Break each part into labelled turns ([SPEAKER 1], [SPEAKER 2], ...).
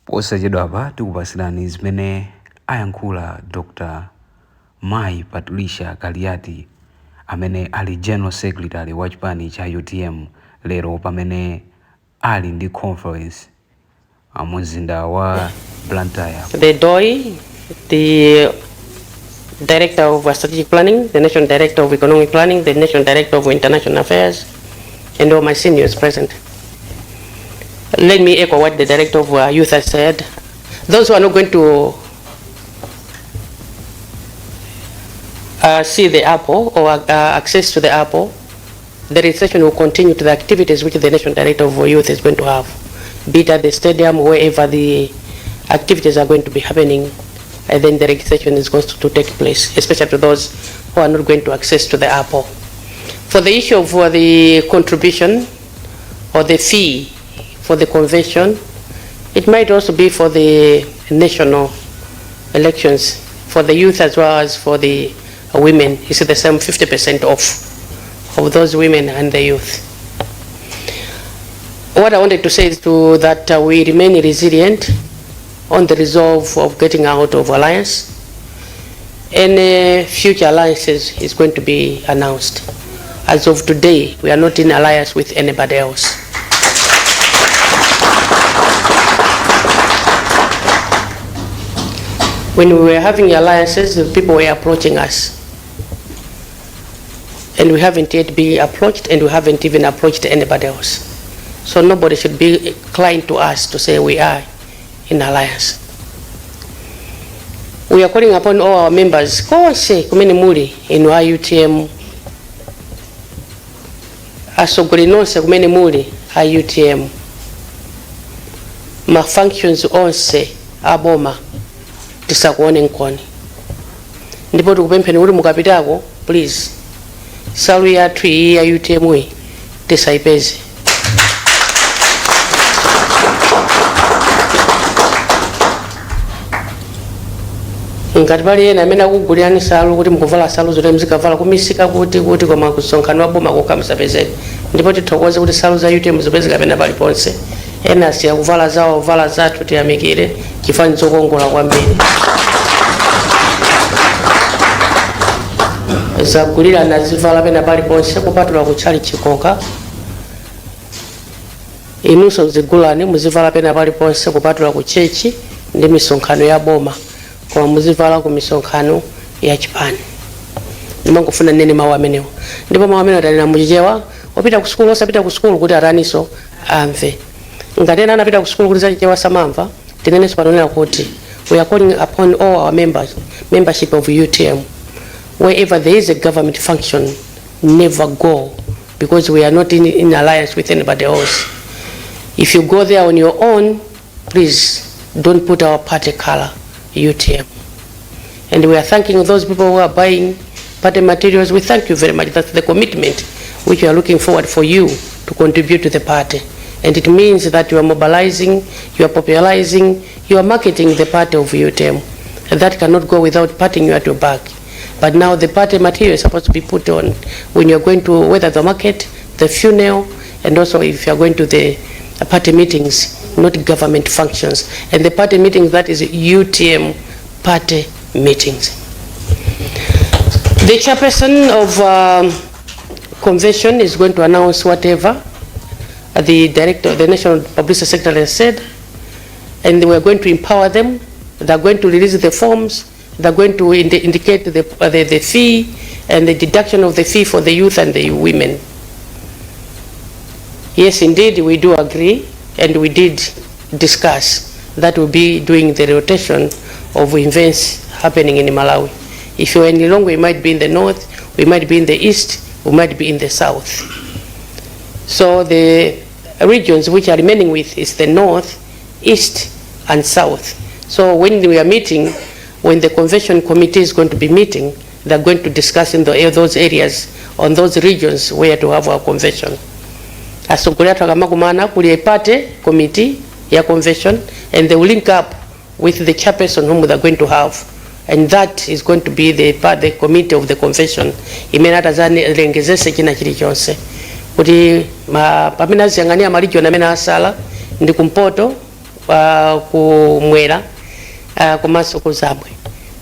[SPEAKER 1] Posachedwapa tikupatsirani zimene ayankhula Dr. Mayi Patricia Kaliati amene ali General Secretary wa chipani cha UTM lero pamene ali ndi conference mu mzinda wa Blantyre.
[SPEAKER 2] The DOI, the Director of Strategic Planning, the National Director of Economic Planning, the National Director of International Affairs, and all my seniors present. Let me echo what the Director of Youth has said. Those who are not going to see the apple or access to the apple, the registration will continue to the activities which the National Director of Youth is going to have, be it at the stadium, wherever the activities are going to be happening, and then the registration is going to take place, especially to those who are not going to access to the apple. For the issue of the contribution or the fee for the convention, it might also be for the national elections, for the youth as well as for the women. It's the same 50% off of those women and the youth. What I wanted to say is that we remain resilient on the resolve of getting out of alliance. Any future alliances is going to be announced. As of today, we are not in alliance with anybody else. When we were having alliances, the people were approaching us. And we haven't yet been approached, and we haven't even approached anybody else. So nobody should be inclined to us to say we are in alliance. We are calling upon all our members, konse kumene muli inu a UTM, atsogoleri nonse kumene muli a UTM, ma functions onse a boma tisakuoneni. Ndipo tikupempheni kuti mukapitako, please, nsalu yathu iyi ya UTM iyi tisayipeze. Ngati pali ena amene akugulirani nsalu kuti mukuvala nsalu zoti muzikavala kumisika kuti koma kusonkhano wa boma kokha musapezeke. Ndipo tithokoze kuti nsalu za UTM zipezeka pena paliponse. Ena asiya kuvala zawo, kuvala zathu, tiyamikire chifukwa nzokongola kwambiri. Zagulira nazivala pena paliponse kupatula kutchalitchi kokha. Inunso zigulani muzivala pena paliponse kupatula ku church ndi misonkhano ya boma, koma muzivala ku misonkhano ya chipani. Ndimangofuna nene mawu amenewo, ndipo mawu amenewo atanena muchichewa, opita ku sukulu, osapita ku sukulu, kuti ataninso amve. Ngati ena anapita ku sukulu kuti zachichewa samamva, tinenenso panonena kuti we are calling upon all our members, membership of UTM, wherever there is a government function, never go, because we are not in alliance with anybody else. If you go there on your own, please don't put our party color, UTM. And we are thanking those people who are buying party materials. We thank you very much. That's the commitment which we are looking forward for you to contribute to the party. And it means that you are mobilizing, you are popularizing, you are marketing the party of UTM. And that cannot go without patting you at your back. But now the party material is supposed to be put on when you're going to whether the market, the funeral, and also if you're going to the party meetings, not government functions. And the party meetings, that is UTM party meetings. The chairperson of convention is going to announce whatever the director, the National Publicity Secretary has said, and we are going to empower them. They are going to release the forms. They are going to indicate the fee and the deduction of the fee for the youth and the women. Yes, indeed, we do agree, and we did discuss that we'll be doing the rotation of events happening in Malawi. If you're in Lilongwe, we might be in the north, we might be in the east, we might be in the south. So the regions which are remaining with is the north, east, and south. So when we are meeting, when the convention committee is going to be meeting, they're going to discuss in those areas, on those regions where to have our convention. Atsogoleri athu akamakumana kuli a party committee ya convention, and they will link up with the chairperson whom they're going to have, and that is going to be the part, the committee of the convention imene atazalengezese china chilichonse kuti pamene aziyang'anira ma region amene asala ndi kumpoto. Kumwera komanso kuzambwe,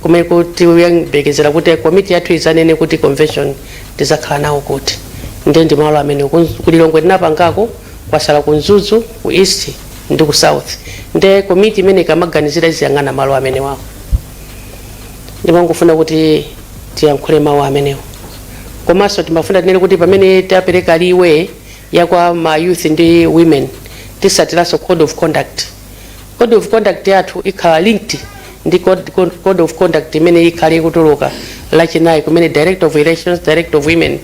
[SPEAKER 2] kumene kuti kuyembekezera kuti komiti yathu izanene kuti convention tizakhala nawo kuti. Ndiye ndi malo amene kulilongwe tinapangako, kwasala ku Mzuzu, ku East ndi ku South. Ndiye komiti imene ikamaganizira iziyang'ana malo amene wawo. Ndimangofuna kuti tiyankhule mawu amenewo. Komanso timafuna tinene kuti pamene tapereka leeway ya kwa ma youth ndi women, tisatiranso code of conduct. Code of conduct yathu ikhala linked ndi code of conduct imene ikhale ikutuluka Lachinayi, kumene Director of Elections, Director of Women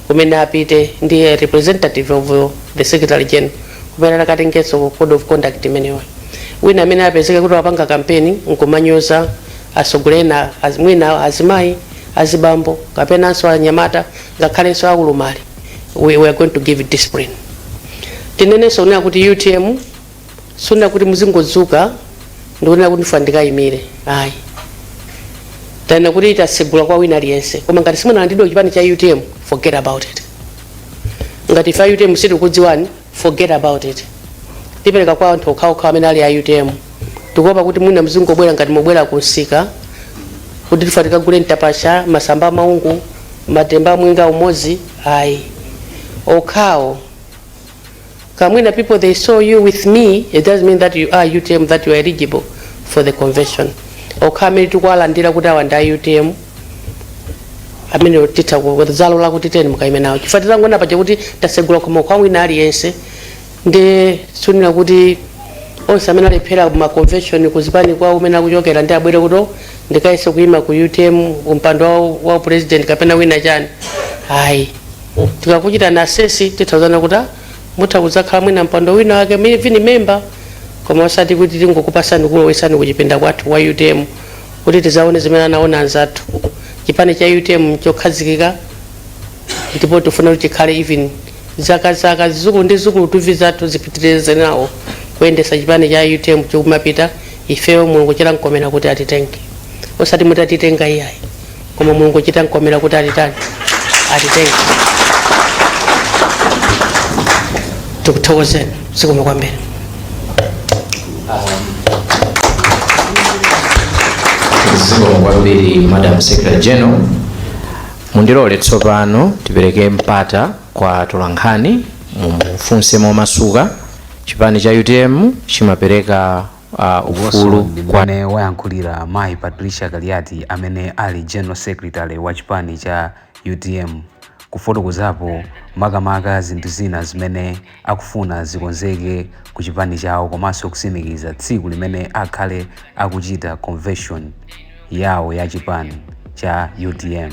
[SPEAKER 2] kumene apite ndi representative of the Secretary General, kumene akatengenso code of conduct imeneyo. Wina amene apezeke kuti wapanga kampeni nkumanyoza atsogoleri ena, mwina azimayi, azibambo, kapenanso anyamata, ngakhalenso aulumali, we are going to give discipline. Tinenenso kunena kuti UTM sunena kuti muzingodzuka ndikunena kuti ndifa ndikayimire, ayi. Tanena kuti tasegula kwa wina aliyense, koma ngati simunalandidwe chipani cha UTM, forget about it. Ngati ife a UTM sitikudziwani, forget about it. Tipereka kwa anthu okhaokha amene ali a UTM. Tikuopa kuti mwina mzingobwera ngati mubwera kunsika kuti tifa tikagule mtapasha, masamba, maungu, matemba, amwinga umodzi, ayi. Okhawo kamwina people, they saw you with me, it doesn't mean that you are UTM, that you are eligible for the convention. Okha amene tikuwalandira kuti awa ndi a UTM, amene titha kuzalola kuti teni mukayime nawo, chifukwa titangoona paja kuti tasegula khomo kwa wina aliyense, ndi sunira kuti onse amene alephera ma convention kuzipani kwawo umene akuchokera ndi abwere kuti ndikayese kuyima ku UTM umpando wa president kapena wina chani, ayi. Tikakuchita na assess, tithauzana kuti mutha kudzakhala mwina mpando wina wake, vini member, koma osati kuti tingokupasani kulowesani kuchipinda kwathu kwa UTM kuti tizaone zimene anaona anzathu. Chipani cha UTM chokhazikika, ndipo tifuna kuti chikhale even zaka zaka, zikulu ndi zikulu, tuvi zathu zipitirize nawo kuyendesa chipani cha UTM chikumapita. Ifeyo Mulungu chitankomera kuti atitenge, osati mutatitenga iyayi, koma Mulungu chitankomera kuti atitani, atitenge. Tikuthokozeni, zikomo kwambiri.
[SPEAKER 3] Zikomo kwambiri, Madam Secretary General. Mundilole tsopano tipereke mpata kwa atolankhani mumufunse momasuka. Chipani cha UTM chimapereka ufulu
[SPEAKER 1] ndi
[SPEAKER 3] kwa
[SPEAKER 1] mmene wayankhulira mayi Patricia Kaliati amene ali General Secretary wa chipani cha UTM, kufotokozapo makamaka zinthu zina zimene akufuna zikonzeke ku chipani chawo, komanso kutsimikiza tsiku limene akhale akuchita convention yawo ya chipani cha UTM.